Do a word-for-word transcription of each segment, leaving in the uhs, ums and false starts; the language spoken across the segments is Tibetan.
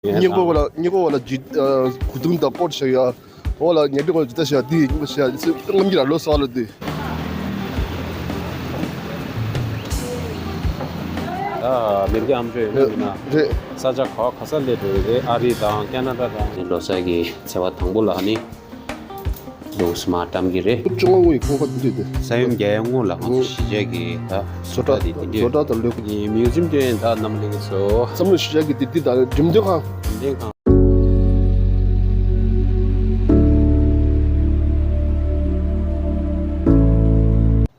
སྙིང་པོ་བ་ལ་སྙིང་པོ་བ་ལ་ཇི་གུ་དུང་དང་སྐོར་བྱ་ཡ། འོ་ལ་ཉལ་ཁྲི་བ་ལ་ཇི་ལྟ་བྱ་དེ་ཡིན་པ་བྱ་ཡ་དེ་ཚོ་རྣམ་འགྱུར་ལ་ལོ་སོགས་ལ་དེ། ད་མེར་གི་ཨམ་ཅོག་ཡོད་ན་མིན་ན། རེད། ས་ཆ་ག་བ་ག་ས་སླེབས་འགྲོ་གི་རེད། ཨ་རི་དང་ཁེ་ན་ཌ་དང་། ལོ་གསར་གྱི་ཚེས་པ་དང་པོ་ལ་ཨ་ནི། འདུག་སེ་མར་བཀྲམ་གྱི་རེད། བཅོ་ལྔ་དངོས་ཡི་ཁོང་ཁ་འདི་འདྲ་དེ། ས་ཡོམ་རྒྱག་ཡ་དངོས་ལ་ང་ཚོ་གཞིས་ཆགས་ཀྱི་ད་བཟོ་གྲྭ་དེ་འདི་འདྲ། བཟོ་གྲྭ་དང་ལོ་གི་མིའུ་ཛིམ་སྟོན་ད་རྣམ་པ་ལྷན་རྒྱས་ཚོ། བསམ་བློ་གཞིས་ཆགས་ཀྱི་དེ་འདི་ད་འགྲེམས་སྟོན་ཁང་། འགྲེམས་སྟོན་ཁང་།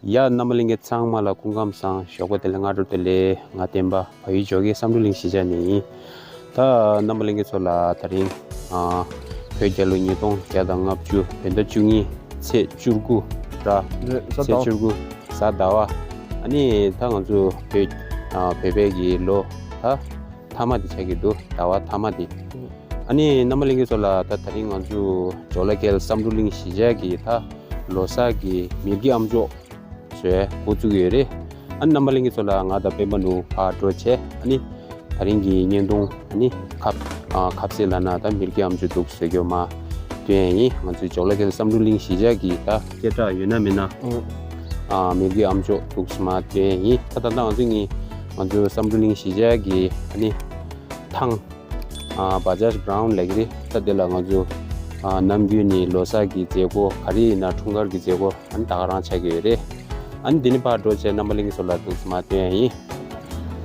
ཡ་རྣམ་པ་ལྷན་རྒྱས་ཚང་མ་ལ་སྐུ་ཁམས་བཟང་། ཞོགས་པ་བདེ་ལེགས། སྔ་དྲོ་བདེ་ལེགས། ང་བསྟན་པ། བལ་ཡུལ་ཇོ་ཁེ་བསམ་གྲུབ་གླིང་གཞིས་ཆགས་ནས་ཡིན། ད་རྣམ་པ་ལྷན་རྒྱས་ཚོ་ལ་ད་རིང་ཨ་བོད་རྒྱལ་ལོ་ཉིས་སྟོང་བརྒྱ་དང་ལྔ་བཅུ་བོད་ཟླ་བཅུ་གཉིས་ཚེས་བཅུ་དགུ་ར། རེད། གཟའ་ཟླ་བ། ཚེས་བཅུ་དགུ་གཟའ་ཟླ་བ། ཨ་ནི་ད་ང་ཚོ་བོད་ཨ་བོད་པའི་གི་ལོ་ད་མཐའ་མ་དེ་ཆགས་ཀྱི་འདུག་ཟླ་བ་མཐའ་མ་དེ། ཨ་ནི་རྣམ་པ་ལྷན་རྒྱས་ཚོ་ལ་ད་ད་རིང་ང་ཚོ་ཇོ་ལ་ཁེལ་བསམ་གྲུབ་གླིང་གཞིས་ཆགས་ཀྱི་ད་ལོ་གསར་གྱི་མེར་གྱི་ཨམ་ཅོག་བཟོས་འགོ་བཙུགས་ཡོད་རེད། ཨ་ནི་རྣམ་པ་ལྷན་རྒྱས་ཚོ་ལ་ང་དང་སྤེན་པ་ནུ་ཕར་འགྲོ་བྱས། ཨ་ནི་ད་རིང་གི་བརྙན་ཐུང་ཨ་ནི་ཁབ་ཨ་ཁབ་སེ་ལབ་ན་ད་མེར་གྱི་ཨམ་ཅོག་འདུག་སེ་བཟོ་རྒྱུ་མར་སྟོན་ཡ་ཡིན། ང་ཚོའི་ཇོ་ལ་ཁེལ་བསམ་གྲུབ་གླིང་གཞིས་ཆགས་ཀྱི་ད་སྐད་གྲགས་ཡོད་ན་མེད་ན་ཨ་མེར་གྱི་ཨམ་ཅོག་འདུག་སེ་མར་སྟོན་ཡ་ཡིན། ད་ད་ལྟ་ང་ཚོ་གཉིས་ང་ཚོའི་བསམ་གྲུབ་གླིང་གཞིས་ཆགས་ཀྱི་ཨ་ནི་ཐང་ཨ་བ་ཇཱཇ་གྷ་རའུན་ཌི་ལབ་ཀྱི་རེད། ད་དེ་ལ་ང་ཚོ་ཨ་ནམ་རྒྱུན་ནས་ལོ་གསར་གྱི་མཛད་སྒོ་ག་རེ་ཡིན་ན་འཁྲུངས་སྐར་གྱི་མཛད་སྒོ་ཨ་ནི་ད་ག་རང་ཆགས་ཀྱི་ཡོད་རེད། ཨ་ནི་འདི་ནས་ཕར་འགྲོ་བྱས་རྣམ་པ་ལྷན་རྒྱས་ཚོ་ལ་འདུག་སེ་མར་སྟོན་ཡ་ཡིན།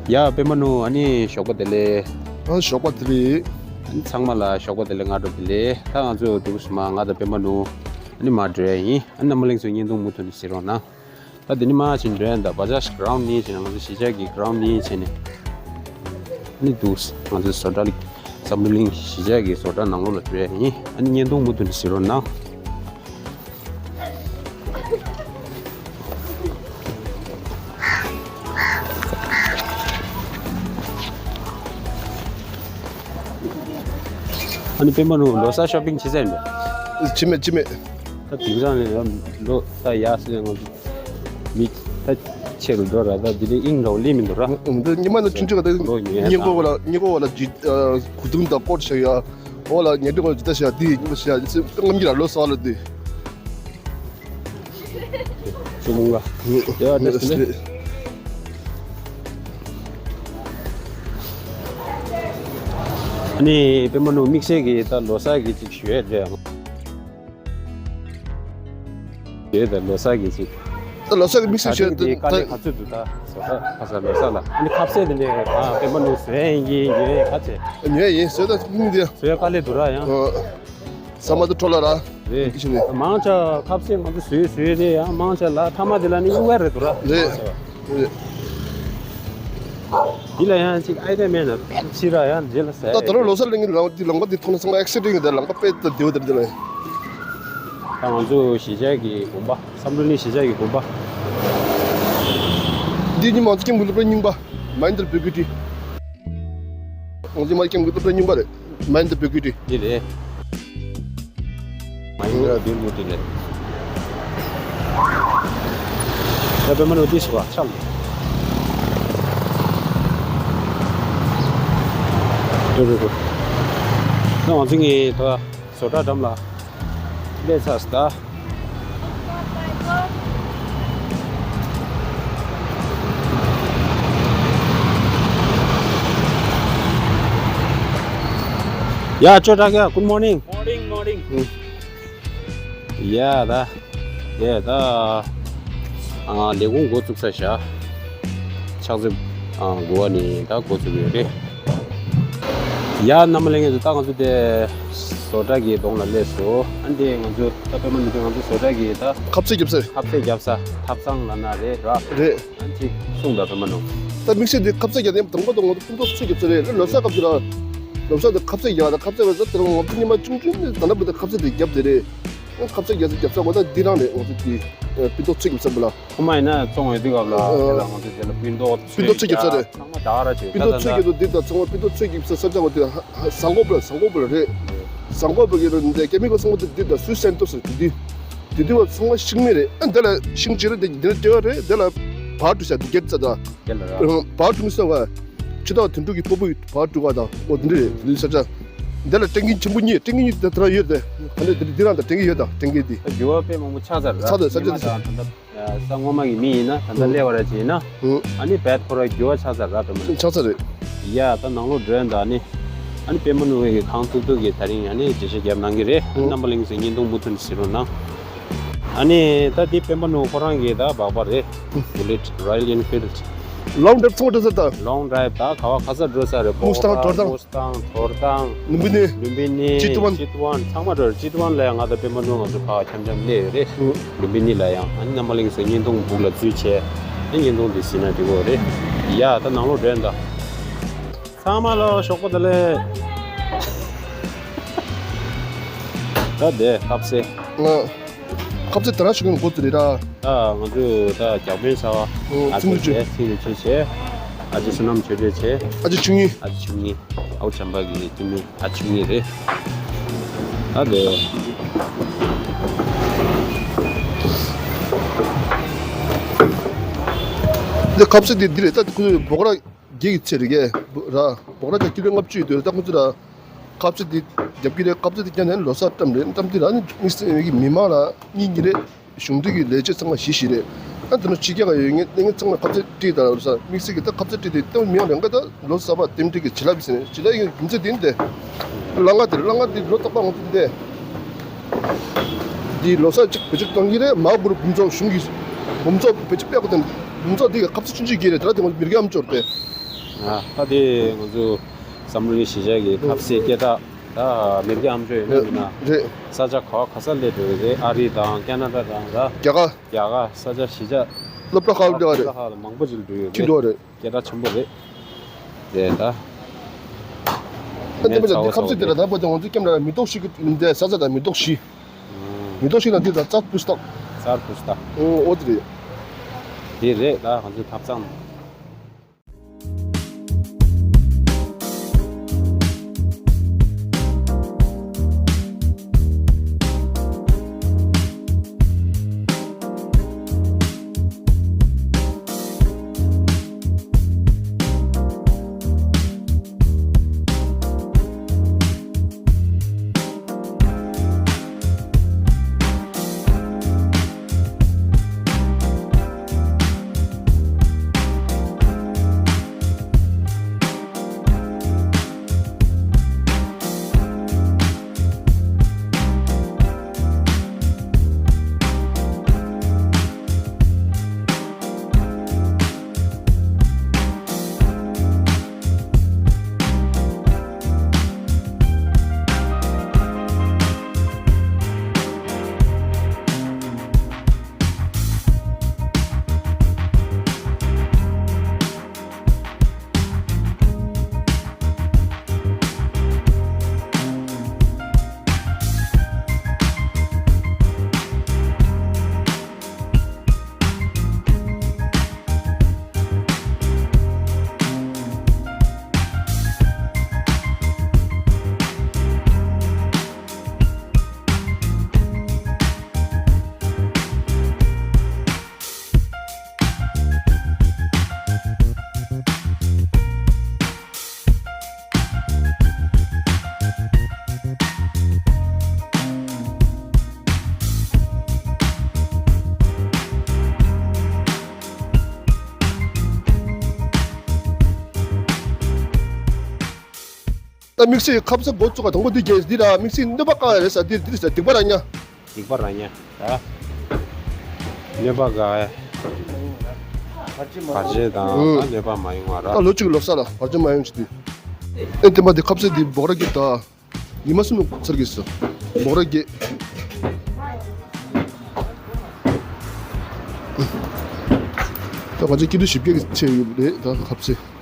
ཡ་སྤེན་པ་ནུ་ཨ་ནི་ཞོགས་པ་བདེ་ལེགས། ཨ་ཞོགས་པ་བདེ་ལེགས། ཨ་ནི་ཚང་མ་ལ་ཞོགས་པ་བདེ་ལེགས། སྔ་དྲོ་བདེ་ལེགས། ད་ང་ཚོ་འདུག་སེ་མར་ང་དང་སྤེན་པ་ནུ་ཨ་ནི་མར་འགྲོ་ཡ་ཡིན། ཨ་ནི་རྣམ་པ་ལྷན་རྒྱས་ཚོ་བརྙན་ཐུང་མུ་མཐུད་ནས་གཟིགས་རོགས་གནང་། ད་འདི་ནས་མར་ཕྱིན་འགྲོ་ཡ་ད་བ་ཇཱཇ་གྷ་རའུན་ཌི་ནས་ཕྱིན་ནས་ང་ཚོ་གཞིས་ཆགས་ཀྱི་གྷ་རའུན་ཌི་ནས་ཕྱིན་ནས་ནི་འདུག་ང་ཚོ་བཟོ་གྲྭ་ལ་བསམ་གྲུབ་གླིང་གཞིས་ཆགས་ཀྱི་བཟོ་གྲྭ་ནང་ལོགས་ལ་འགྲོ་ཡ་ཡིན། ཨ་ནི་བརྙན་ཐུང་མུ་མཐུད་ནས་གཟིགས་རོགས་གནང་། ཨ་ནི་སྤེན་པ་ནུ་ལོ་གསར་ཤོ་པིང་བྱེད་ས་ཡིན་པས། བྱེད་མེད་བྱེད་མེད། ད་དེང་སང་ནས་ལོ་ད་ཡག་སེ་ང་ཚོ་མི་ད་ཆེ་རུ་འགྲོ་ར། ད་དེ་ནས་ཨིང་འདྲ་བོ་ལེན་མི་འདུག་ར། འདི་ཉི་མ་ནི་ཆུང་ཆུང་ག་ད་ལོ་ཉེ་ཡ་སྙིང་པོ་བ་ལ་སྙིང་པོ་བ་ལ་ཇི་གུ་དུང་དང་སྐོར་བྱ་ཡ། འོ་ལ་ཉལ་ཁྲི་བ་ལ་ཇི་ལྟ་བྱ་ཡ་དེ་ཡིན་པ་བྱ་ཡ་དེ་ཚོ་རྣམ་འགྱུར་ལ་ལོ་སོགས་ལ་དེ། ཚུར་མུང་ག་ཡ་ད་སེ་ནས། ཨ་ནི་སྤེན་པ་ནུ་དམིགས་བསལ་གྱི་ད་ལོ་གསར་གྱི་ཅིག་ཞུ་ཡ་རེད། ཡོད་ད་ལོ་གསར་གྱི་ཅིག་ད་ལོ་གསར་གྱི་དམིགས་བསལ་ད་ཞུ་ཡ་དེ་དཀའ་ལས་ག་ཚོད་འདུག་ད་བཟོ་ད་ཁ་ས་ལོ་གསར་ལ་ཨ་ནི་ཁ་ཟས་དེ་འདྲས་ཨ་སྤེན་པ་ནུ་བཟོས་ཡིན་གྱི་ཉོས་ཡིན་ག་ཚད། ཉོས་ཡིན་བཟོས་ད་སྙིང་འདི། བཟོས་དཀའ་ལས་འདུག་ར་ཡང་། ཨོ། ས་མ་ཏི་ཁྲོ་ལ་ར། རེད། ཀི་ཆེན་ནས། མང་ཆེ་ཁ་ཟས་ང་ཚོ་བཟོས་བཟོས་རེད་ཡང་མང་ཆེ་ལ་ཐ་མ་དེ་ལ་ནི་གཡུག་ཡ་རེད་འདུག་ར། རེད། རེད། འདི་ལ་ཡང་ཅིག་ཨའི་ཏེ་མེད་ན་ཕལ་ཆེར་ཡང་རྗེས་ལ་ཟ་ཡ་ད་ད་རུང་རེད། ལོ་གསར་གླིང་གི་ལམ་འདི་ལམ་ཁ་འདི་མཐོང་ན་ཚང་མ་ཨེག་སི་ཌེན་ཊི་ཡིན་ད་ལམ་ཁ་དཔེ་ད་བདེ་བོ་དེ་རེད་འདི་ལ། ད་ང་ཚོ་གཞིས་ཆགས་ཀྱི་དགོན་པ་བསམ་གྲུབ་གླིང་གཞིས་ཆགས་ཀྱི་དགོན་པ། འདི་ཉི་མ་ཚོ་ཀེམ་གི་སློབ་གྲྭའི་རྙིང་པ་མ་ཧིན་དྲ་བི་ཀི་ཊི། ང་ཚོ་མ་ཀེམ་གི་སློབ་གྲྭའི་རྙིང་པ་རེད། མ་ཧིན་དྲ་བི་ཀི་ཊི། འདི་རེད། མ་ཧིན་དྲ་བི་ཀི་ཊི་རེད། ད་པད་མ་ནོར་ཏིས་བ་ཆགས། རེད་རེད་རེད། ད་ང་ཚོ་ངའི་ད་བཟོ་གྲྭ་འགྲམ་ལ་སླེབས་ཚར་སོང་ད། ཡ་ཅོ་ཊ་ག་ཡ། Good morning. Morning, morning. ཡ་ད། ཡ་ད། ཨ་ལས་ཁུངས་འགོ་བཙུགས་ས་བཞག་ཕྱག་ཚོད་ཨ་དགུ་པ་ནས་ད་འགོ་བཙུགས་ཡོད་རེད། ཡ་རྣམ་པ་ལྷན་རྒྱས་ཚོ་ད་ང་ཚོ་དེ་བཟོ་གྲྭ་གི་གདོང་ལ་སླེབས་སོང་། ཨ་འདི་ང་ཚོ་ད་པད་མ་ནོར་ཏི་ང་ཚོ་བཟོ་གྲྭ་གི་ད་ཁ་ཟས་རྒྱབ་ས། ཁ་ཟས་རྒྱབ་ས་ཐབ་ཚང་ལབ་ན་རེད་ར། རེད། ཨ་ཅིག་གསུངས་དང་པད་མ་ནོར། ད་དམིགས་བསལ་འདི་ཁ་ཟས་རྒྱག་ནས་དང་པོ་དང་ང་ཚོ་སྤུན་ཚོགས་ཚོད་རྒྱབ་ས་རེད། ལོ་གསར་སྐབས་ཀྱི་ལ་ལོ་གསར་འདི་ཁ་ཟས་རྒྱག་ད་ཁ་ཟས་བ་ཟ་དེ་རང་ང་ཚོ་ཉི་མ་ཆུང་ཆུང་ནས་ད་ལྟ་བུ་ད་ཁ་ཟས་འདི་རྒྱབ་དེ་རེད། ཁ་ཟས་རྒྱག་ས་རྒྱབ་ས་བ་ད་འདི་རང་རེད། ང་ཚོ་འདི་སྤུན་ཚོགས་ཚོད་རྒྱབ་ས་བ་ལ། ཁོ་མ་ཡིན་ན་བཙོང་བའི་དུས་སྐབས་ལ་དེ་ལ་ང་ཚོ་དེ་ལ་སྤུན་ཚོགས་སྤུན་ཚོགས་ཚོད་རྒྱབ་ས་རེད། ཚང་མ་ད་ག་ར་བྱེད་སྤུན་ཚོགས་ཚོད་རྒྱབ་ས་འདི་ད་ཚང་མ་སྤུན་ཚོགས་ཚོད་རྒྱབ་ས་ས་ཆ་བ་དེ་ཟངས་ཀོ་པ་ལ་ཟངས་ཀོ་པ་ལ་རེད། ཟངས་ཀོ་པ་གི་རེད་འདི་ཀེ་མི་ཀལ་ཚང་མ་དེ་འདི་ད་སུའི་སན་ཏོ་སི་དེ་འདི་དེ་དུས་བ་ཚང་མ་ཤིང་མེད་རེད། ཨ་འདི་ལ་ཤིང་ཅི་རེད་འདི་འདི་ལ་ལྟེ་བ་རེད། འདི་ལ་བར་དུ་ཤ་འདི་རྒྱབ་ས་ད། དེ་ལ་ར། བར་དུ་མི་ས་བ། ཕྱི་ཐག་དོན་གྲུབ་ཀྱི་སྤོ་བོ་བར་འགྲོ་ག་དང་འོ་དེ་འདྲ་རེད། དེ་འདྲའི་ས་ཆ་འདི་ལ་སྤྲིན་ཀིང་ཆེན་པོ་གཉིས་སྤྲིན་ཀིང་གཉིས་དེ་དེ་རང་ཡོད་དེ། ག་འདྲ་དེ་འདི་རང་དང་སྤྲིན་ཀིང་ཡོད་དང་སྤྲིན་ཀིང་དེ། ད་འགྱུར་བ་དཔེ་མང་པོ་ཆགས་ཚར་ར། ཆགས་ཚར་ས་ཆ་དེ་ཉི་མ་དང་ད་ལྟ་ས་སྔོན་མ་གི་མི་ཡིན་ན་ད་ལྟ་སླེབས་པ་ར་ཅིག་ཡིན་ན། ཨ་ནི་བད་ཁོ་ར་འགྱུར་བ་ཆགས་ཚར་ར་དེ་མ་རེད། ཆགས་ཚར་རེད། ཡ་ད་ནང་ལོགས་འགྲོ་ཡ་ད་ཨ་ནི། ཨ་ནི་པད་མ་ནོར་བུ་གི་ཁང་ཐུག་ཐུག་གི་ད་རིང་ཨ་ནི་འགྲེལ་བཤད་རྒྱབ་གནང་གི་རེད། ཨ་ནི་རྣམ་པ་གླིང་ཚོས་བརྙན་ཐུང་མུ་མཐུད་ནས་གཟིགས་རོགས་གནང་། ཨ་ནི་ད་འདི་པད་མ་ནོར་བུ་ཁོ་རང་གི་ད་སྦག་སྦག་རེད། Bullet Royal Enfield། Long drive ཚོང་འགྲོ་ས་ད། Long drive ད་ག་བ་ག་ས་འགྲོ་ས་རེད། Mustang། Bora Mustang། Thor Thang། Lumpini། Lumpini། Chitwan། Chitwan ཚང་མ་འགྲོ་རེད། Chitwan ལ་ཡང་ང་དང་པད་མ་ནོར་བུ་ང་ཚོ་ཕར་འཆམ་འཆམ་སླེབས་ཡོད་རེད། Lumpini ལ་ཡང་ཨ་ནི་རྣམ་པ་གླིང་ཚོས་བརྙན་ཐུང་སྦུག་ལ་འཛུལ་བྱས། ཨ་ནི་བརྙན་ཐུང་འདི་གཟིགས་ན་འགྲིག་གི་རེད། ཡ་ད་ནང་ལོགས་འགྲོ་ཡ་ད། ཚང་མ་ལ་ཞོགས་པ་བདེ་ལེགས། ད་དེ་ཁ་ཟས། ང་ཁ་ཟས་དེ་རང་ཞིག་གི་འགོ་དེ་རེད་ར། ད་ང་ཚོས་ད་རྒྱག་ཕན་ཟ་བ། ཨོ། ཨ་ཚིག་ལ་ཅོ་ཅོ་བྱས། ཚིག་ལ་ཅོ་ཅོ་བྱས། ཨ་ཅེ་བསོད་ནམས་ཆོས་སྒྲོན་བྱས། ཨ་ཅེ་ཆུང་ངུ། ཨ་ཅེ་ཆུང་ངུ། ཨའུ་བྱམས་པ་གི་གཏི་མུག་ཨ་ཆུང་ངུ་རེད། ད་དེ། འདི་ཁ་ཟས་འདི་འདི་རེད། ད་ཁོ་ཚོས་སྦོ་ག་ར། བརྒྱད་ཀྱི་ཚད་རེད་ཀྱེ། ར། སྦོ་ག་ར་ཀྱང་ཀི་ལོ་ལྔ་བཅུ་ཡོད་དུས་ད་ཁོ་ཚོ་ར། ཁ་ཟས་འདི་རྒྱབ་ཀྱི་རེད། ཁ་ཟས་འདི་ཀྱང་ནས་ལོ་གསར་བཀྲམ་རེད། བཀྲམ་དུས་ར་ནི་དམིགས་བསལ་གྱི་མི་མང་ལ་གཉིས་གཉིས་རེད། གཞུང་འབྲེལ་གྱི་ལས་བྱེད་ཚང་མ་བཞི་བཞི་རེད། ཨ་ད་ནི་ཕྱི་རྒྱལ་ཁག་ཡོད་ངེས་ལས་ངན་ཚང་མ་ཁ་ཟས་སྤྲད་དང་ལོ་གསར་དམིགས་བསལ་གྱི་ད་ཁ་ཟས་སྤྲད་དེ་ད་མི་ཡང་རང་ག་ད་ལོ་གསར་པ་རྟེན་འབྲེལ་གྱི་བྱིན་རླབས་ཟེར་ནས་བྱིན་རླབས་ཡོད་རྒྱུ་མཚན་དེ་འདི། གླ་རྔན་དེ་རེད། གླ་རྔན་དེ་ལོ་རྟག་པར་ང་ཚོ་འདི། འདི་ལོ་གསར་གཅིག་བེད་སྤྱོད་གཏོང་གི་རེད། མ་གུ་རུ་འབུམ་ཚོགས་གཞུང་གི་འབུམ་ཚོགས་བེད་སྤྱོད་སྤེལ་དགོས་དང་འབུམ་ཚོགས་འདི་གི་ཁ་ཟས་ཆུང་ཆུང་གི་རེད། དེ་ར་དེ་ང་ཚོ་མི་རྒན་ཨམ་ཅོག་སྟེ། ཨ་ད་དེ་ང་ཚོ་བསམ་བློའི་གཞིས་ཆགས་ཀྱི་ཁ་ཟས་སྐད་གྲགས་ད་མི་རྒན་ཨམ་ཅོག་ཡོད་ན་མིན་ན། རེད། ས་ཆ་ག་བ་ག་ས་སླེབས་འགྲོ་གི་རེད། ཨ་རི་དང་ཀ་ན་ཌ་དང་ད། རྒྱ་གར། རྒྱ་གར་ས་ཆ་གཞིས་ཆགས། སློབ་གྲྭ་ཁག་སློབ་གྲྭ་ཁག་ལ་མང་པོ་ཅིག་འགྲོ་ཡོད་ཁྱི་རེད། འགྲོ་རེད། སྐད་གྲགས་ཆེན་པོ་རེད། རེད་ད། ཨ་དེ་མིན་ཚ་བོ་འདི་ཁ་ཟས་དེ་ལ་ད་པོ་དེ་ང་ཚོ་སྐྱེམས་ལ་མི་ཏོག་ཤིག་གི་འདི་ཟ་ཟ་དང་མི་ཏོག་ཤིག་མི་ཏོག་ཤིག་ལ་འདི་ད་རྩར་སྤུས་དག་རྩར་སྤུས་དག་ཨོ་ཨོ་དེ་རེད། དེ་རེད་ད་ང་ཚོའི་ཐབ་ཚང་། ད་དམིགས་བསལ་ཁ་ཟས་འགོ་བཙུགས་པ་དང་པོ་འདི་རྒྱལ་འདི་ལ་དམིགས་བསལ་གནོད་པ་གང་ཡང་རེད་ཟེར། འདི་འདི་རེད་ཟེར། སྡིག་པ་ར་ཉ། སྡིག་པ་ར་ཉ་ད། གནོད་པ་ག་བར་ཆད་དང་ཨང་། གནོད་པ་མ་ཡོང་བ་ར། ད་ལོ་གཅིག་གི་ལོ་གསར་ལ་བར་ཆད་མ་ཡོང་ཅིག་དེ། ཨེ་དེ་མ་དེ་ཁ་ཟས་འདི་སྦོ་ག་ར་གི་ད། ཉི་མ་གསུམ་ཚར་གི་སོ། སྦོ་ག་ར་གི། ད་ང་ཚོ་ཀི་ལོ་བཞི་བརྒྱ་གི་ཆེད་ཡོད་རེད་ད་ཁ་ཟས།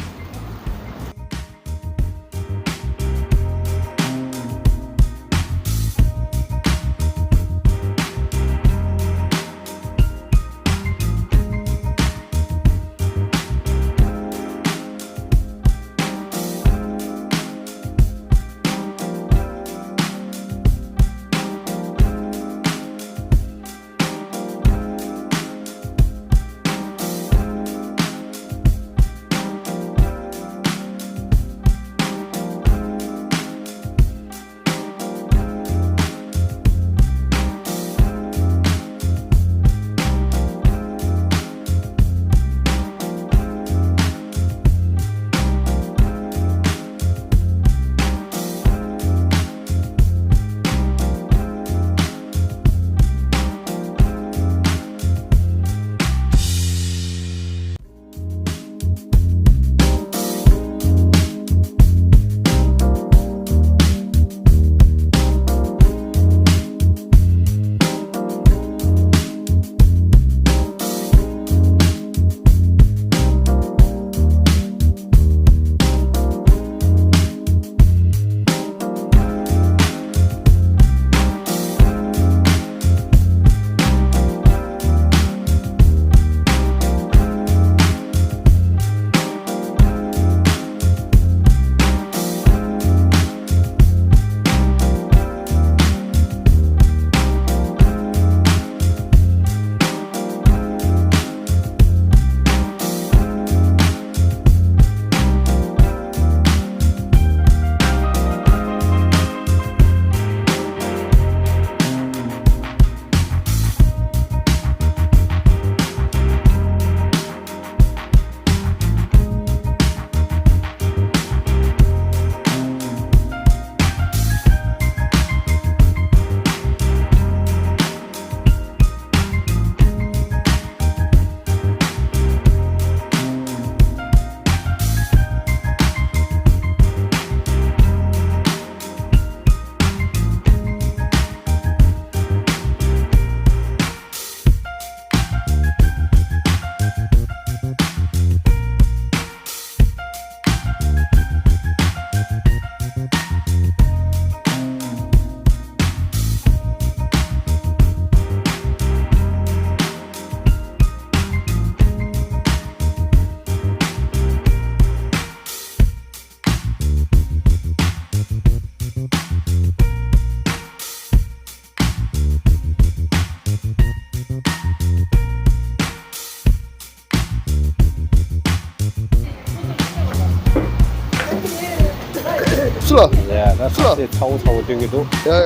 ཡ་ད་ཁ་ཟས་ཚ་བོ་ཚ་བོ་སྟོན་གྱི་འདུག་ཡ་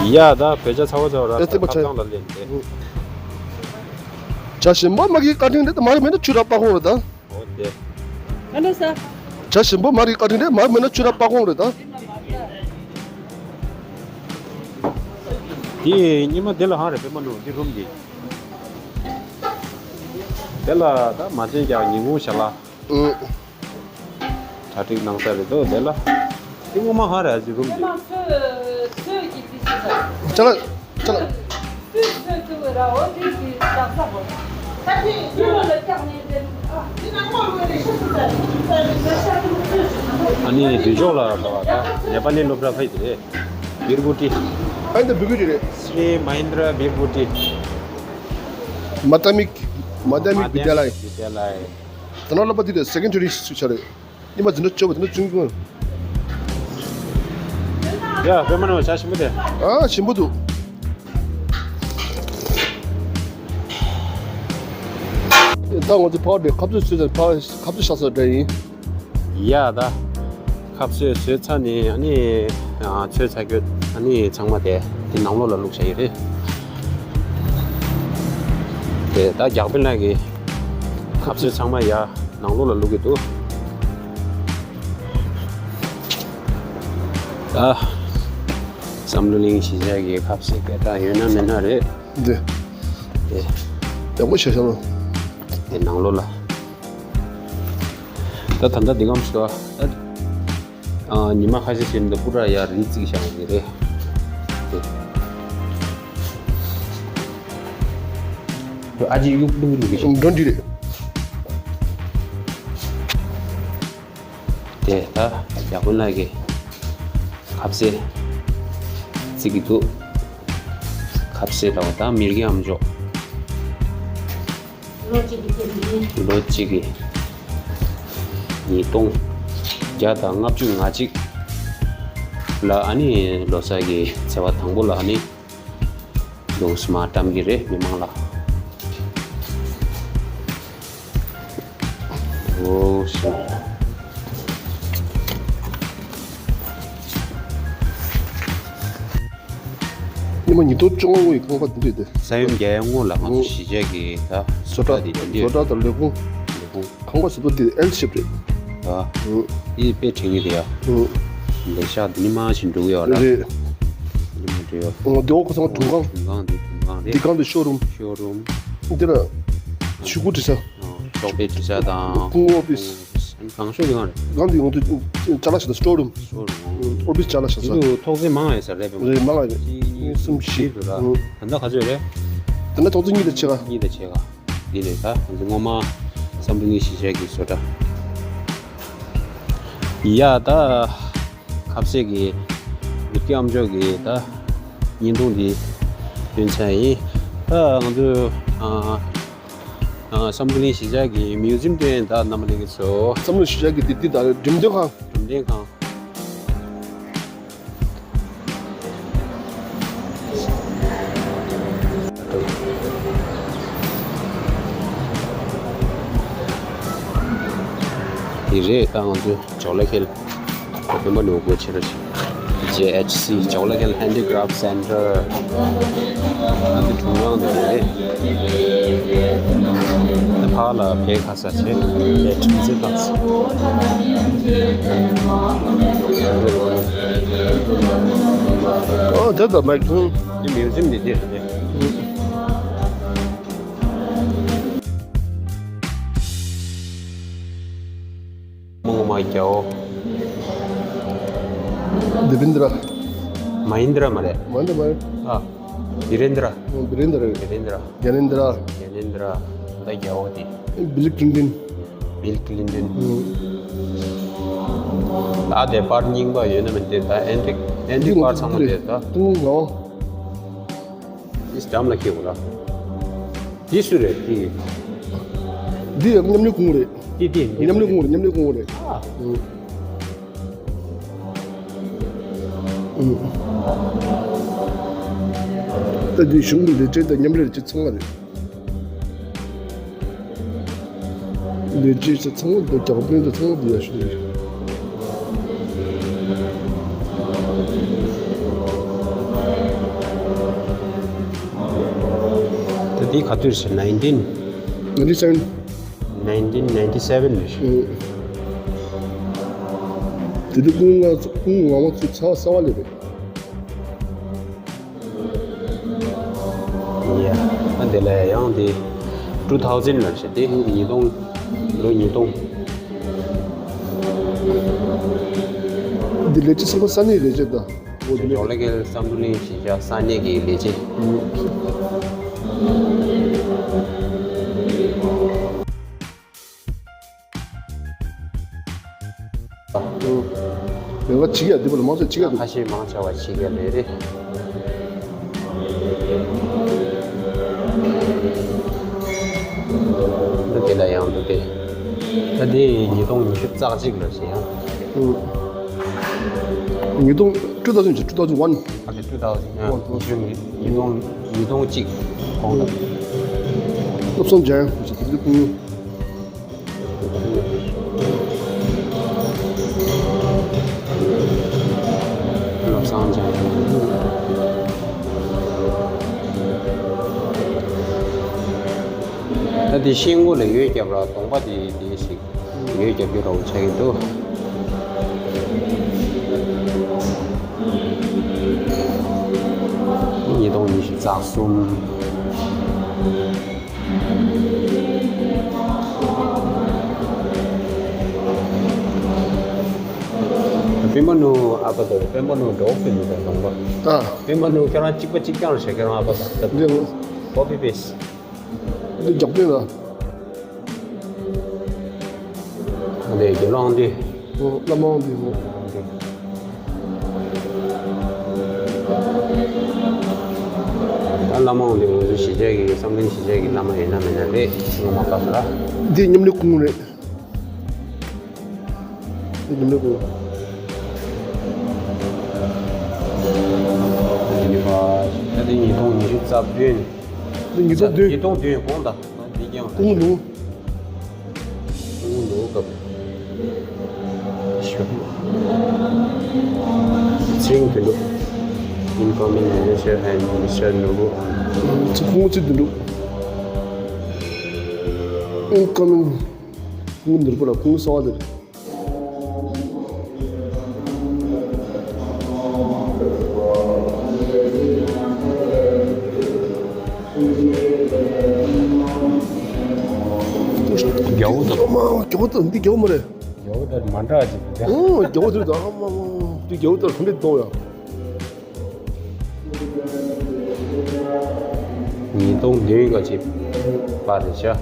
ཡ། ཡ་ད་བོད་ཇ་ཚ་བོ་ཚ་བོ་ར་ཨེ་ཙི་པ་ཆ། ཁ་སང་ལ་ལེན་ཏེ། ཇ་ཞིམ་པོ་མ་གི་བཀའ་དྲིན་རེད། མ་རེད་མེད་ན་ཆུ་ར་པག་ཧོང་རེད་ད། འོ་དེ། ཨ་ནོ་ས། ཇ་ཞིམ་པོ་མ་རེད་བཀའ་དྲིན་རེད། མ་རེད་མེད་ན་ཆུ་ར་པག་ཧོང་རེད་ད། དེ་ཉི་མ་དེ་ལ་ཧང་རེད་པད་མ་ནུ་འདི་རུམ་འདི། དེ་ལ་ད་མ་བྱན་ཀྱང་ཉིན་གུང་ཞག་ལ། ཨུ། གྲ་སྒྲིག་གནང་ས་རེད་དོ་དེ་ལ། དེ་སྔོན་མ་ཧ་ར་ཟི་རུམ་དེ། ཅ་ལག་ཅ་ལག་ཨ་ནི་དུས་ཕྱོགས་ལ་ད་ནེ་པ་ལི་སློབ་གྲྭ་ཕ་ཡི་དེ་རེད། བིར་བུ་ཏི། ཨ་ནི་བིར་བུ་ཏི་རེད། སི་རི་མ་ཧིན་དྲ་བིར་བུ་ཏི། མ་དྷ་མིག་མ་དྷ་མིག་བི་དྱ་ལ་ཡ། བི་དྱ་ལ་ཡ། ད་ནང་སློབ་པ་འདི་དེ་སེ་ཀན་ཌ་རི་སུ་ཆ་རེད། ཉི་མ་འཛིན་གྲྭ་བཅུ་པ་དེ་ནས་བཙུན་དགོན། ཡ་པད་མ་ནོ་ཇ་ཞིམ་པོ་དེ། ཨ་ཞིམ་པོ་འདུག་ད་ང་ཚོ་ཕར་དེ་ཁ་ཟས་བཟོས་ཚར། ཕར་ཁ་ཟས་བཞག་ས་འདྲ་ཡིན། ཡ་ད། ཁ་ཟས་བཟོས་ཚར་ནས་ཨ་ནི་ཚོས་ཚ་གྱོད་ཨ་ནི་ཚང་མ་དེ་དེ་ནང་ལོགས་ལ་བླུགས་བཞག་ཡོད་རེད། དེ་ད་རྒྱག་པིན་ལགས་ཀྱི་ཁ་ཟས་ཚང་མ་ཡ་ནང་ལོགས་ལ་བླུགས་ཀྱི་འདུག་ད་བསམ་བློ་གླིང་གཞིས་ཆགས་ཀྱི་ཁ་ཟས་དེ་ད་ཡོད་ན་མེད་ན་རེད། འདི། དེ། ཡག་པོ་བྱས་བཞག་ལོ། དེ་ནང་ལོགས་ལ། ད་ད་ལྟ་འདི་གམ་ཞིག་ཨ། ཉི་མ་ཁ་ཤས་ཤིག་འདི་ཀུ་ར་ཡ་རི་བརྩིགས་བཞག་ཡོད་རེད། དེ། ཨ་ཅེ་གཡུག་གླུ་གླུ་གི་ཞིག་འགྲོ་འདི་རེད། དེ་ད་ཡག་པོ་ལགས་ཀྱི་ཁ་ཟས་བརྩིགས་ཀྱི་འདུག་ཁ་ཟས་དང་ད་མིར་གི་ཨམ་ཅོག་ལོ་གཅིག་གི་ཉིས་སྟོང་བརྒྱ་དང་ལྔ་བཅུ་ང་གཅིག་ལ་ཨ་ནི་ལོ་གསར་གྱི་ཚེས་པ་དང་པོ་ལ་ཨ་ནི་འདུག་སེ་མར་བཀྲམ་གྱི་རེད་མི་མང་ལ། འོ་ཤི། ཉི་མ་ཉིས་སྟོང་བཅོ་ལྔ་ཡི་ཁང་པ་འདི་རེད་དེ། ས་ཡོམ་རྒྱག་ཡ་སྔོན་ལ་ང་ཚོ་གཞིས་ཆགས་ཀྱི་ད་བཟོ་གྲྭ་དེ་འདི་འདྲས། བཟོ་གྲྭ་དང་ལས་ཁུངས། ལས་ཁུངས། ཁང་པ་བཟོ་པོ་འདི་ཨེལ་ཤེབ་རེད། ཨ། ཨུ། འདི་དཔེ་དྲན་གྱི་རེད་ཡ། ཨུ། ལས་ཤག་འདི་ཉི་མ་བཞིན་འགྲོ་གི་ཡོད་ར། རེད། ཉི་མ་འགྲོ་ཡོད། ཨོ་འདི་འོག་ཁ་སང་དུང་ཁང་། དུང་ཁང་འདི་དུང་ཁང་རེད། འདི་སྒང་འདི་ཤོ་རུམ། ཤོ་རུམ། འདི་ལ་ཤུ་གུ་འབྲི་ས། ཨོ་ཤོག་དཔེ་འབྲི་ས་དང་། ཀུང་ཨོ་ཕིས། ཨོ་ཕིས། ཨ་ནི་གང་ཤོ་འདི་གང་རེད། གང་འདི་ཡོང་དུས་ཅ་ལག་ཞིག་དང་སི་ཊོར་རུམ། ཤོ་རུམ། ཨོ་ཕིས་ཅ་ལག་ཞིག་ས། འདི་དུ་ཐོག་བརྩེགས་མང་ཡོད་ས་རེད་པས། རེད་མང་ཡོད་རེད། གཅིག་གཉིས་གསུམ་བཞི་འདུག་ར། ཨོ། ད་ལྟ་ག་ཚོད་རེད། ད་ལྟ་ཐོག་བརྩེགས་གཉིས་དང་ཕྱེད་ཀ། གཉིས་དང་ཕྱེད་ཀ། འདི་རེད་ད་ང་ཚོ་སྔོན་མ་བསམ་གྲུབ་གླིང་གཞིས་ཆགས་ཀྱི་བཟོ་གྲྭ། ཡ་ད་ཁ་ཟས་ཀྱི་མིག་གི་ཨམ་ཅོག་གི་ད་བརྙན་ཐུང་འདི་སྟོན་ཚར་ཡིན། ད་ང་ཚོ་ཨ་ཨ་བསམ་གྲུབ་གླིང་གཞིས་ཆགས་ཀྱི་མིའུ་ཛིམ་དེ་ད་རྣམ་པ་ལྷན་རྒྱས་ཚོ། བསམ་གྲུབ་གཞིས་ཆགས་ཀྱི་འདི་འདི་ད་འགྲེམས་སྟོན་ཁང་། འགྲེམས་སྟོན་ཁང་། འདི་རེད་ད་ང་ཚོའི་ཇོ་ལ་ཁེལ། ཁོ་སྤེན་པ་ནོར་བུ་ཆེ་ར་ཆེ། ཇེ་ཨེཆ་སི། Jawlakhel Handicraft Center། ང་ཚོའི་དྲུང་ཁང་འདི་རེད། ཕར་ལ་བེ་ཁ་ས་ཆེ། ལས་ཁྲིམས་རྩེ་ཁ་ས། ཨོ་དེ་ད་མེག་ཐུང་། འདི་མིའུ་ཛིམ་འདི་འདི་རེད། མོ་མ་རྒྱལ་བོ། དེ་བིན་དྲ། མ་ཧིན་དྲ་མ་རེད། མ་ཧིན་དྲ་མ་རེད། ཨ། བི་རེན་དྲ། ཨོ་བི་རེན་དྲ་རེད། བི་རེན་དྲ། གྷ་ནེན་དྲ། གྷ་ནེན་དྲ། ད་རྒྱལ་བོ་དེ། བིལ་ཀིལིན་ཏན། བིལ་ཀིལིན་ཏན། ཨུ། ད་དེ་པར་རྙིང་པ་ཡོད་ན་མིན་དེ་ད་ཨེན་ཊིག་ཨེན་ཊིག་པར་ཚང་མ་དེ་ད། ཏུང་ངོ་། ཨིས་འགྲམ་ལ་ཁེལ་བ་ར། འདི་སུ་རེད་འདི། འདི་མཉམ་ལས་ཁུངས་རེད། འདི་འདི་འདི་མཉམ་ལས་ཁུངས་རེད། མཉམ་ལས་ཁུངས་རེད། ཨ། ཨུ། ཨུ། ད་འདི་གཞུང་གི་ལས་བྱེད་དང་མཉམ་ལས་བྱེད་ཚང་མ་རེད། ལས་བྱེད་ཚང་མ་འདུག་རྒྱག་དཔོན་དང་ཚང་མ་འདུག་ཡ་ཞུ་རེད། ད་འདི་ག་དུས་རེད། nineteen ninety seven nineteen ninety seven རེད། དེ་དུས་སྐུ་ངོ་ང་ཚོ་སྐུ་ངོ་ང་མ་ཚོ་ཚ་བ་ལས་རེད། ཡ། ཨ་དེ་ལས་ཡང་དེ་two thousand ལ་བྱས་ཏེ་ཉིས་སྟོང་། ལོ་ཉིས་སྟོང་། འདི་ལས་བྱེད་ཚང་མ་ས་གནས་ལས་བྱེད་དང་། འོ་དེ་ཇོ་ལེ་གེལ་བསམ་གྲུབ་གླིང་གཞིས་ཆགས་ས་གནས་ཀྱི་ལས་བྱེད། ཡང་ཁ་ཕྱི་ག་འདི་པར་མང་ཆེ་ཕྱི་ག་འདུག་ཁ་ཤས་མང་ཆེ་བ་ཕྱི་ག་རེད་རེད། འདི་དེ་ལ་ཡང་འདུག་སྟེ། ད་དེ་ཉིས་སྟོང་ཉི་ཤུ་རྩ་གཅིག་ལ་ཞེ་ཡང་། ཉིས་སྟོང་two thousand two thousand one ཨ་ལེ་two thousand ཉི་ཤུ་ཉིས་སྟོང་ཉིས་སྟོང་གཅིག་གོང་དུ། སློབ་གསོ་འཇལ་ཡང་ཞེ་དེ་འདུག་བློ་བཟང་ཅན། ད་དེ་ཤེལ་སྒོ་ལ་འོད་རྒྱབ་ར་གདོང་པ་དེ་དེ་ཞིག་འོད་རྒྱབ་རྒྱུ་རོགས་བྱ་གི་འདུག་ཉིས་སྟོང་ཉི་ཤུ་རྩ་གསུམ། པད་མ་ནུ་ཨ་ཕ་དང་པད་མ་ནུ་འགྲོ་ཕེབས་འདུག་གདོང་པ། ཨ། པད་མ་ནུ་ཁྱེད་རང་གཅིག་པ་གཅིག་རྐྱང་རེད་ཤག་ཁྱེད་རང་ཨ་ཕ་དང་། འདི་ལ། འདི་རྒྱག་པས་ལ། འདི་རྒྱ་ལོང་འདི། ཨོ་བླ་མ་འདི་མོ། ད་བླ་མ་འདི་ང་ཚོ་གཞིས་ཆགས་ཀྱི་བསམ་གཏན་གཞིས་ཆགས་ཀྱི་བླ་མ་ཡིན་ན་མིན་ན་རེད་ངོ་མ་བཀའ་ཟེར། འདི་མཉམ་ལས་ཁུངས་རེད། འདི་མཉམ་ལས་ཁུངས། འདི་ནི་པ། ད་འདི་ཉིས་སྟོང་ཉི་ཤུ་རྩ་བདུན། འདི་ཉིས་སྟོང་བདུན། ཉིས་སྟོང་བདུན་གོང་དང་འདི་རྐྱང་ལ། ཁུངས་ནུ། ཨུ་ལོ་སྐབས། ཚེ་རིང་དོན་གྲུབ། Incoming Minister and Minister Nobu on ཚེ་ཁོང་ཚེ་དོན་གྲུབ། Incoming ཁོང་འདིར་པོ་ལ་ཁོང་གསང་བ་དེར། རྒྱ་བོ་དང་། ཨ་མ་རྒྱ་བོ་དང་འདི་རྒྱ་བོ་མ་རེད། རྒྱ་བོ་དང་མ་འདྲ་ཅིག་འདུག་ཨོ་རྒྱ་བོ་དེ་རེད་ད། ཨ་མ་མ་འདི་རྒྱ་བོ་དང་ག་འདྲ་འདུག་ཡ། ཉིས་སྟོང་བདུན་ག་ཅིག་པ་རེད་ཤག་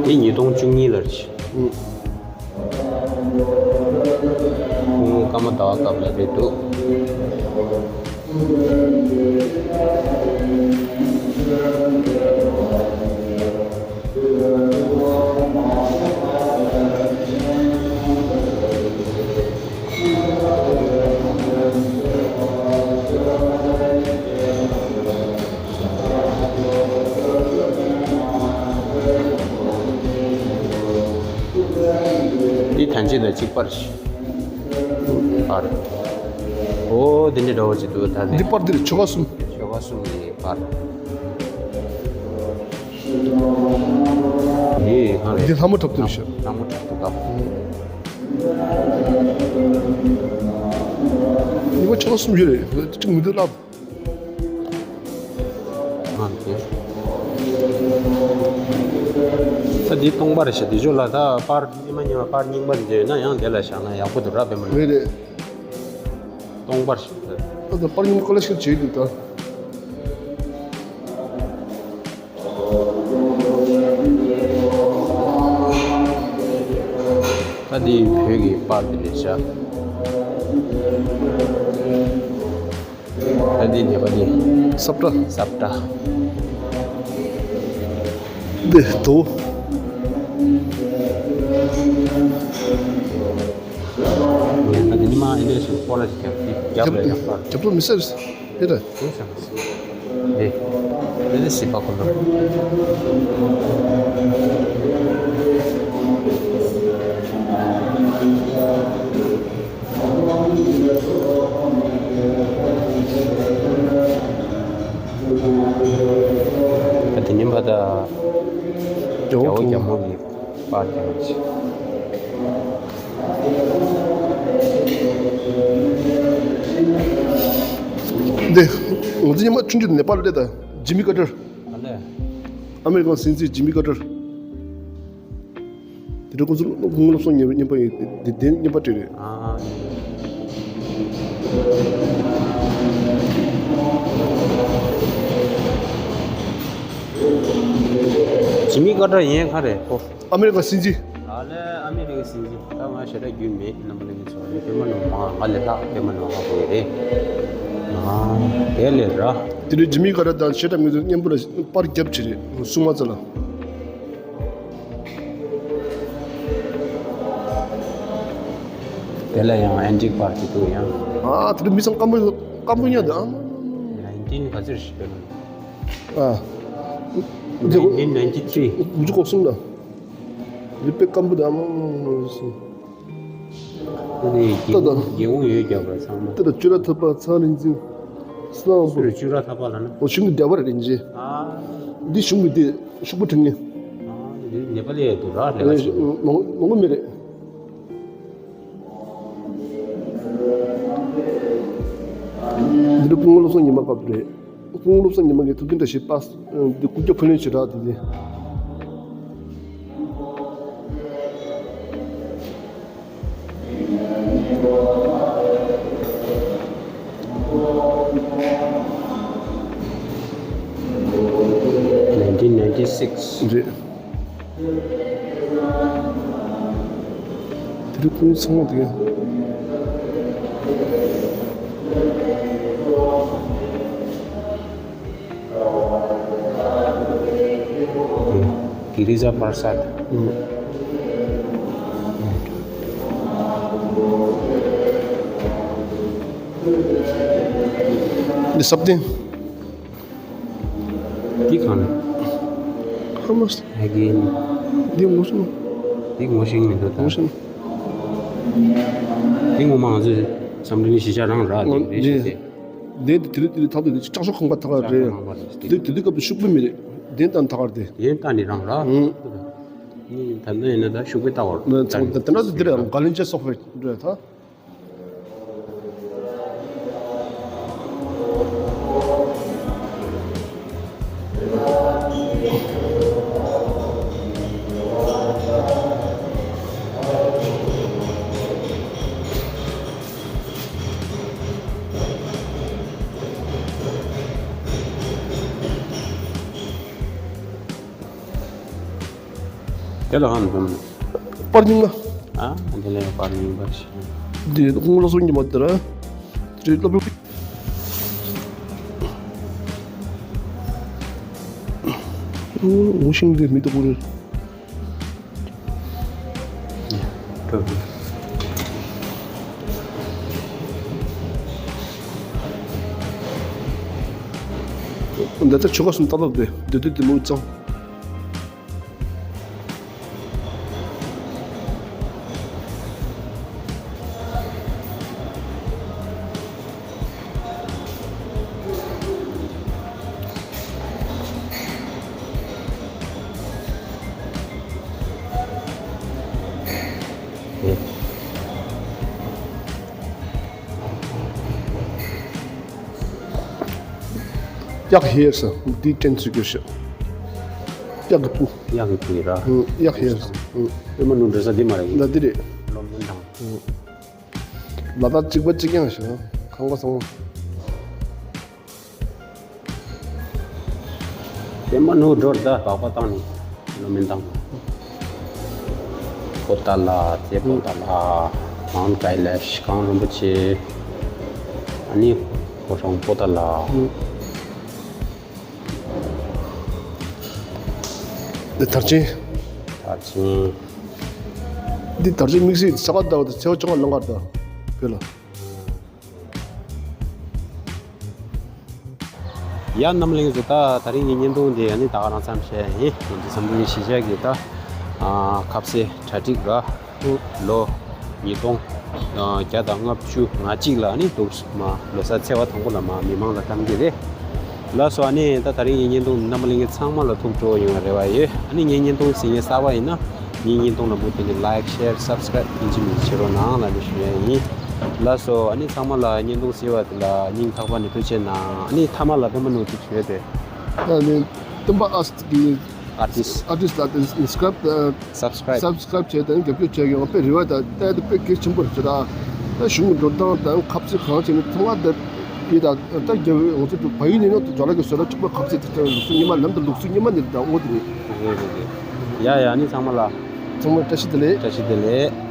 འདི་ཉིས་སྟོང་བཅུ་གཉིས་ལ་རེད། ཨུ། ཁོང་སྐར་མ་ཟླ་བ་སྐབས་ལ་རེད་འདུག་འདི་ཐམས་ཅད་ལ་གཅིག་པར་པར། ཨོ་འདི་འདྲ་འདྲ་བོ་ཅིག་འདུག་ད་འདི། འདི་པར་འདིར་ཆོ་ག་གསུམ། ཆོ་ག་གསུམ་གྱི་པར། འདི་ལྷ་མོ་འཁྲབ་སྟོན་ཞིག་ལྷ་མོ་འཁྲབ་སྟོན་སྐབས། ཉི་མ་ཆ་ལ་གསུམ་ཡོད་རེད། གཅིག་མི་འདུག་ལབ། ཨ་འདི། ད་འདི་སྟོང་པ་རེད་ཤག་འདི་ཆོ་ལ་ད་པར་ཉི་མ་ཉི་མ་པར་རྙིང་པ་འདི་ཡོད་ན་ཡང་དེ་ལ་བཞག་ན་ཡག་པོ་འདུག་ར། དཔེ་མ་ནོར། རེད་རེད། སྟོང་པར་ཞིག་རེད། ད་ད་པར་རྙིང་པ་ཀོ་ལེག་ཤན་བྱེད་འདུག་ད། ད་འདི་བོད་ཀྱི་པར་འདི་རེད་ཤག་ད་འདི་ནད་པ་འདི། སབ་ཏྲ། སབ་ཏྲ། འདི་དོ། ངས་ད་འདི་ཉི་མ་ཨེ་འདྲ་ཞིག་སྤོ་ལོ་ཞིག་རྒྱབ་ཀྱི་རྒྱབ་ལ་ཡག་པར། རྒྱབ་ལོ་མི་སེར། ཨེ་རེད། དེ་ཚང་མ་ཟིན། ཨེ། ཨེ་རེད་སྲིད་པ་ཁོ་ལོ། ཨ་དེ་ནི་མ་ད། རྒྱལ་བོ་རྒྱལ་བོ་རྒྱལ་མོ་གི་པར་རྒྱག་ཅིག་འདི། ང་ཚོ་ཉི་མ་ཆུང་ཆུང་ནས་པར་སླེབས་ད། ཇི་མི་ཀར་ཏར། ཨ་ལས། ཨ་མེ་རི་ཀན་སྲིད་འཛིན་ཇི་མི་ཀར་ཏར། དེ་འདྲ་ཁོང་ཚོ་སློབ་སློབ་གསོ་ཉན་ཉན་པ་ཡིན། དེ་དེ་ཉན་པ་སྤྲད་རེད། ཨ། ཇི་མི་ཀར་ཏར་ཡིན་ག་རེད་ཁོ། ཨ་མེ་རི་ཀ་སྲིད་འཛིན། ཨ་ལས་ཨ་མེ་རི་ཀའི་སྲིད་འཛིན། ད་ང་ཞེ་དྲག་རྒྱུས་མེད། རྣམ་པ་ལྷན་རྒྱས་ཚོ་ནི་དཔེ་མ་ནོར་མ། ང་ལས་ལྷག་དཔེ་མ་ནོར་ཧ་གོ་ཡི་རེད། ཨ་དེ་ལས་ར། དེ་རིང་ཇི་མི་ཀར་ཏར་དང་ཞེ་དྲག་མི་འདུག་མཉམ་པོ་ལ་པར་རྒྱབ་བྱས་རེད། སྲུང་མ་རྩ་ལ། དེ་ལ་ཡང་ཨན་ཊིག་པར་གྱི་འདུག་ཡང་། ཨ་དེ་རིང་མི་ཚང་སྐམ་པོ་སྐམ་པོ་ཉོ་འདུག་ཨ་མ། ནའིན་ཊིན་ག་ཚོད་ཞིག་རེད། ཨ། འདི་ནའིན་ཊིན་ནའིན་ཊི་ཐི་རི། དགུ་བཅུ་གོ་གསུམ་ལ། འདི་དཔེ་སྐམ་པོ་འདུག་ཨ་མ་མ་མ་མ། ཨ་ནི་ད་ད། རྒྱལ་རྒྱལ་ཡོངས་ཡོད་རྒྱབ་པ་ཚང་མ། ད་ད་ཅུ་ར་ཐ་པ་ཚང་རིག་འཛིན། སྣང་བ། ཅུ་ར་ཐ་པ་ལ་ན། འོ་གཞུང་གི་འདྲ་པར་རིག་འཛིན། ཨ། འདི་གཞུང་གི་དེ་ཤོག་བུ་འབྲི་མཁན། ཨ་འདི་ནེ་པ་ལི་ཡ་འདུག་ར་ལས་ཀ་བྱེད། མང་མང་པོ་མེད་རེད། འདི་ནི་སྐུ་ངོ་བློ་བཟང་ཉི་མ་སྐབས་རེད། སྐུ་ངོ་བློ་བཟང་ཉི་མ་གིས་ཐུབ་བསྟན་བཀྲ་ཤིས་པ་འདི་རྐུབ་བཀྱག་འཕུར་ལེན་བྱེད་དྲགས་དེ་ནི། ནའིན་ཊིན་ནའིན་ཊི་སིགས། རེད། དེ་རིང་ཁོང་ཚང་མ་དེ། གི་རི་ཛ་པར་སཱད། ཨུམ། འདི་སབ་སྟེང་། འདི་གང་རེད། ཧ་མ། ཨེ་གེན། འདི་ངོ་ཤེས། འདི་ངོ་ཤེས་མི་འདུག་ད། ངོ་ཤེས། འདི་ངོ་མ་ང་ཚོས་འཛམ་གླིང་གཞིས་ཆགས་རང་རག་འདི་རེད་ཤག་སྟེ། འདི་དེ་རིང་དེ་རིང་ཐག་ཏུ་དེ་ལྕགས་ཤོག་ཁང་པ་ཐག་ག་རེད། ལྕགས་ཤོག་ཁང་པ་དེ་དེ་དེ་སྐབས་དུ་ཤོག་བུ་མི་རེད། དེ་ལྟར་ཐག་ག་རེད་དེ། དེ་ལྟར་ནི་རང་ར། ཨང་། ནི་ད་ལྟ་ཡིན་ན་ད་ཤོག་བུ་ལྟ་བར་ན་ཚང་ད་ལྟ་དེ་རེད། ག་ལན་ཅེ་སོག་པོ་རེད་ད། དེ་ལ་ཧང་ཧང་། པར་རྙིང་པ། ཨ། དེ་ལ་པར་རྙིང་པ་ཞིག་འདི་ཁོང་ལ་སོང་གི་མ་དེ་ར། དེ་སློབ་དཔོན། ངོ་ཤེས་འདི་མི་འདུག་གོ་རེད། འདི་ལྟར་ཆོལ་ཁ་གསུམ་སྟབས་བདེ་བདེ་བདེ་མོ་ཙང་། གཡག་ཧེར་ས་འདི་དྲན་ཚུལ་གྱི་ཤོག་གཡག་གི་སྤུ། གཡག་གི་སྤུ་ཡིན་ར། ཨུ། གཡག་ཧེར་ས། ཨུ། པད་མ་ནུ་འགྲོ་ས་འདི་མ་རེད། ད་འདི་རེད། ལོ་མིན་དང་། ཨུ། ལ་དྭགས་གཅིག་པ་གཅིག་རྐྱང་ཞིག་ཁང་པ་ཚང་མ། པད་མ་ནུ་འགྲོ་ད་སྦག་སྦག་བཏང་ནས་ལོ་མིན་དང་། པོ་ཏཱ་ལ་ཙེ་པོ་ཏཱ་ལ། གངས་ཀའི་ལེཤ། གངས་རིན་པོ་ཆེ། ཨ་ནི་ཕོ་བྲང་པོ་ཏཱ་ལ། ཨུ། འདི་དར་ཆེན། དར་ཆེན། འདི་དར་ཆེན་དམིགས་བསལ་ས་ག་ཟླ་བ་དང་ཚེས་པ་བཅོ་ལྔ་ལ་ལངས་ཀ་རེད་ད། བོད་ལ། ཡ་རྣམ་གླིང་ཚོ། ད་དེ་རིང་གི་བརྙན་ཐུང་འདི་ཨ་ནི་ད་ག་རང་མཚམས་བཞག་ཡིན། འདི་བསམ་གྲུབ་གཞིས་ཆགས་ཀྱི་ད་ཨ་ཁ་ཟས་གྲ་སྒྲིག་ག་ལོ་ཉིས་སྟོང་བརྒྱ་དང་ལྔ་བཅུ་ང་གཅིག་ལ་ནི་འདུག་མ་ལོ་གསར་ཚེས་པ་དང་པོ་ལ་མ་མི་མང་ལ་བཀྲམ་གྱི་རེད། ལགས་སོ། ཨ་ནི་ད་དེ་རིང་གི་བརྙན་ཐུང་རྣམ་པ་ལྷན་རྒྱས་ཚང་མ་ལ་ཐུགས་སྤྲོ་ཡོང་བའི་རེ་བ་ཡོད། ཨ་ནི་ངའི་བརྙན་ཐུང་གཟིགས་མཁན་གསར་པ་ཡིན་ན་ངའི་བརྙན་ཐུང་ལ་མུ་མཐུད་ནས་ལའིཀ་ཤེར་སབ་སི་ཀ་རེབ་ཡིན་གཅིག་མིན་གཅིག་བྱེད་རོགས་གནང་ལབ་ནས་ཞུ་ཡ་ཡིན། ལགས་སོ། ཨ་ནི་ཚང་མ་ལ་བརྙན་ཐུང་གཟིགས་པ་དེ་ལ་སྙིང་ཐག་པ་ནས་ཐུགས་རྗེ་གནང་། ཨ་ནི་མཐའ་མ་ལ་པད་མ་ནུ་དེ་བྱོས་ཏེ། ཨ་ནི་སྟོན་པ་ཨར་ཊིསི་གི་ཨར་ཊིསི། ཨར་ཊིསི་ལ་དེ་སབ་སི་ཀ་རེབ། སབ་སི་ཀ་རེབ་བྱས་དང་རྒྱབ་སྐྱོར་བྱས་ཡོང་དཔེ་རེ་བ་དང་ལྟ་དེ་དཔེ་གལ་ཆེན་པོ་རེད་ད། ད་གཞུང་གི་འགྲོ་སྟངས་དང་ཁ་ཟས་གང་བྱས་ནས་ཐོག་མ་དེ་ཡིན་ད། ད་རྒྱབ་ང་ཚོ་བལ་ཡུལ་ནས་ནང་དུ་ཇོ་ལགས་ཀྱི་བཟོ་གྲྭ་གཅིག་པ་ཁ་ཟས་དེ་ལུགས་སྲོལ་རྙིང་མ་ལམ་དུ་ལུགས་སྲོལ་རྙིང་མ་ནས་རེད་ད། འོ་དེ་རེད། རེད་རེད་རེད། ཡ་ཡ། ཨ་ནི་ཚང་མ་ལ། ཚང་མ་བཀྲ་ཤིས་བདེ་ལེགས། བཀྲ་ཤིས་བདེ་ལེགས།